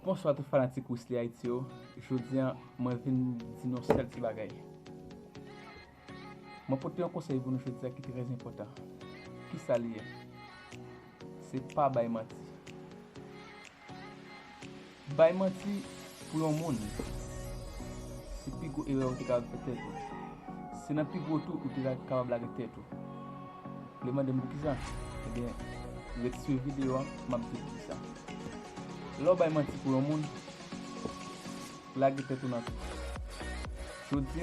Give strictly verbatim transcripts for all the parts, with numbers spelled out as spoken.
Bonswa tout fanatik Wesley Haïti yo. Jodi a, mwen vin di nou yon sèl ti bagay. Mwen pote yon konsèy pou nou jodi a ki trè enpòtan. Kisa li ye? Se pa bay manti. Bay manti pou yon moun, se pi gwo erè ou te kapab fè tèt ou. Se nan pi gwo tou ou te kapab lage tèt ou. Ou vle mande m poukisa? Ebyen, ret swiv videyo a, m ap di w poukisa. Lè w bay manti pou yon moun, lage tèt ou nan tou. Jodi,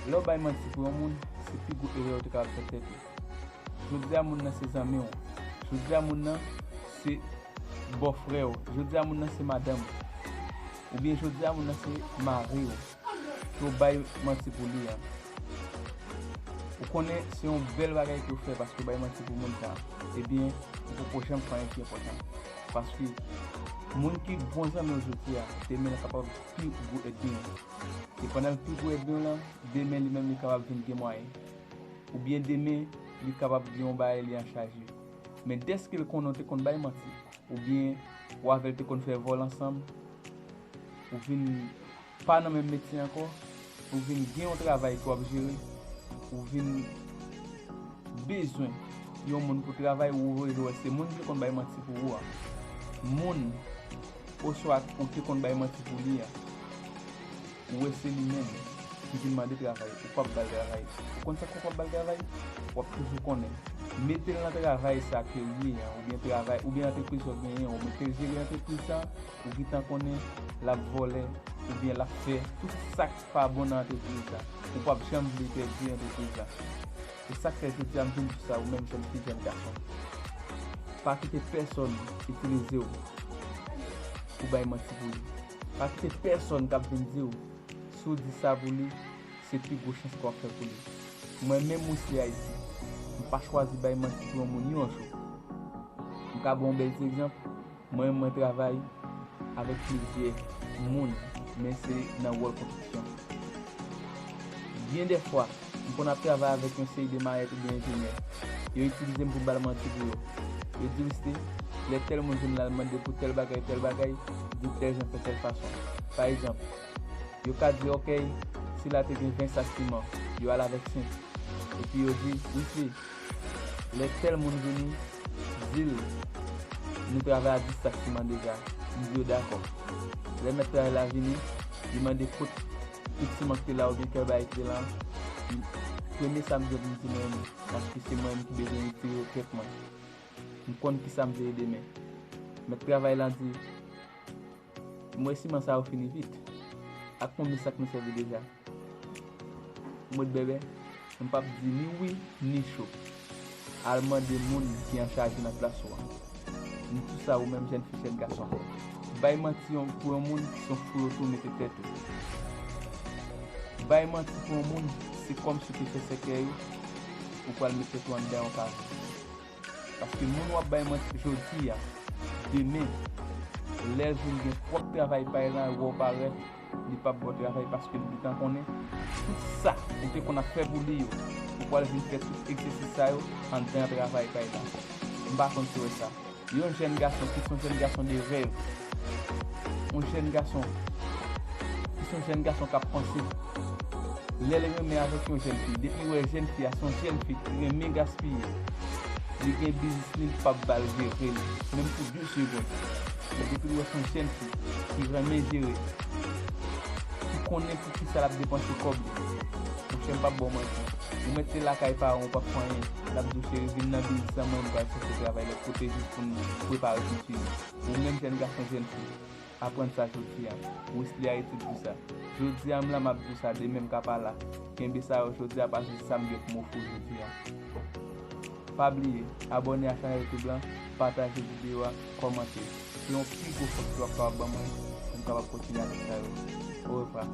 lè w bay manti pou yon moun, se pi gwo erè ou te kapab fè tèt ou. Jodi a, moun nan se zanmi w. Jodi a, moun nan se bòfrè w. Jodi a, moun nan se madanm ou. Oubyen jodi a, moun nan se mari w. Ke w bay manti pou li a. Ou konnen se yon bèl bagay ke w fè paske w bay manti pou moun sa a. Ebyen, ou poko janm fè anyen ki enpòtan. Paske moun ki bon zanmi w jodi a, demen l kapab pi gwo ènmi w. E pandan l pi gwo ènmi w lan, demen li menm li kapab vin gen mwayen. Oubyen demen, li kapab gen yon bagay li anchaje. Men dèske l konnen w te konn bay manti, oubyen ou avè l te konn fè vòl ansanm, ou vin pa nan menm metye ankò, ou vin gen yon travay ke w ap jere, ou vin bezwen yon moun pou travay, ou vle wè se moun ki konn bay manti pou ou a. Moun oswa ou te konn bay manti pou li a, ou wè se li menm ki vin mande travay, ou p ap ba l travay. Ou konn sa k fè w p ap ba l travay? W ap toujou konnen. Mete l nan travay sa ke l ye an, oubyen travay, oubyen antrepriz w ap genyen, ou mete l jere antrepriz sa, ou gentan konnen l ap vòlè, oubyen l ap fè tout sa k pa bon nan antrepriz la. Ou p ap janm vle pèdi antrepriz la. Se sa k fè jodi a m vin di sa, ou menm jèn fi, jèn gason. Pa kite pèsonn itilize w pou bay manti pou li. Pa kite pèsonn k ap vin di w, si w di sa pou li, se pi gwo chans ke w ap fè pou li. Mwen menm Wesley Haïti, m pa chwazi bay manti pou yon moun yon jou. M ka ba w yon bèl ti egzanp. Mwen menm mwen travay avèk plizyè moun, men se nan wòl konstriksyon. Byen dè fwa, m konn ap travay avèk yon seri de mayèt oubyen enjenyè. Yo itilize m pou m ba l manti pou yo. Yo di, Wesley, lè tèl moun vin la, l mande pou tèl bagay, tèl bagay, di tèl jan, fè tèl fason. Pa egzanp, yo ka di, ok, sila te gen ven sak siman, yo al avèk senk. Epi yo di, Wesley, lè tèl moun vini, di l, nou travay a dis sak siman deja. M di yo dakò. Lè mèt travay la vini, li mande kot tout siman ki te la oubyen kèl bagay ki te la. Premye sa m di yo pou m di mwen, paske se mwen menm ki bezwen retire yo tèt mwen. M konn kisa m vle demen. Mèt travay la di, M wè siman sa yo fini vit. Ak konbyen sak nou sèvi deja? M ret bèbè, m p ap di ni wi, ni cho. Al mande moun ki an chaje nan plas ou an. M di sa ou menm jèn fi, jèn gason. Bay manti yon, pou yon moun, se yon fouyo tou mete tèt ou. Bay manti pou yon moun, se kòmsi w te fè sèkèy ou, ou pral mete tèt ou anndan yon kay. Paske moun w ap bay manti jodi a, demen, lè l vin gen pwòp travay pa l la, l wè w parèt, li p ap ba w travay paske li gentan konnen tout sa ou te konn ap fè pou li yo, ou pral vin fè tout egzèsis sa yo anndan travay pa l la. M pa konn si w wè sa. Yon jèn gason ki se yon jèn gason de rèv, yon jèn gason ki se yon jèn gason k ap panse. Lè l renmen avèk yon jèn fi, depi l wè jèn fi a se yon jèn fi ki renmen gaspiye, li gen biznis li, l p ap ba l jere l, menm pou de segonn. Men depi l wè se yon jèn fi ki renmen jere, ki konnen pou kisa l ap depanse kòb li, monchè, m p ap ba w manti. Ou mèt te lakay paran w, ou p ap fè anyen, l ap di w, cheri, vin nan biznis lan, mwen m pral chèche travay lòt kote jis pou n prepare fiti nou. Ou menm jèn gason, jèn fi, aprann sa jodi a. Wesley Haïti di sa. Jodi a m la, m ap di w sa, demen m ka pa la. Kenbe sa yo jodi a, paske se sa m gen pou m ofri w jodi a. Pa bliye, abòne a chanèl YouTube lan, pataje videyo a, kòmante. Se yon pi gwo fòs ke w ap kapab ban mwen pou m kapab kontinye avèk sa yo. Orevwa.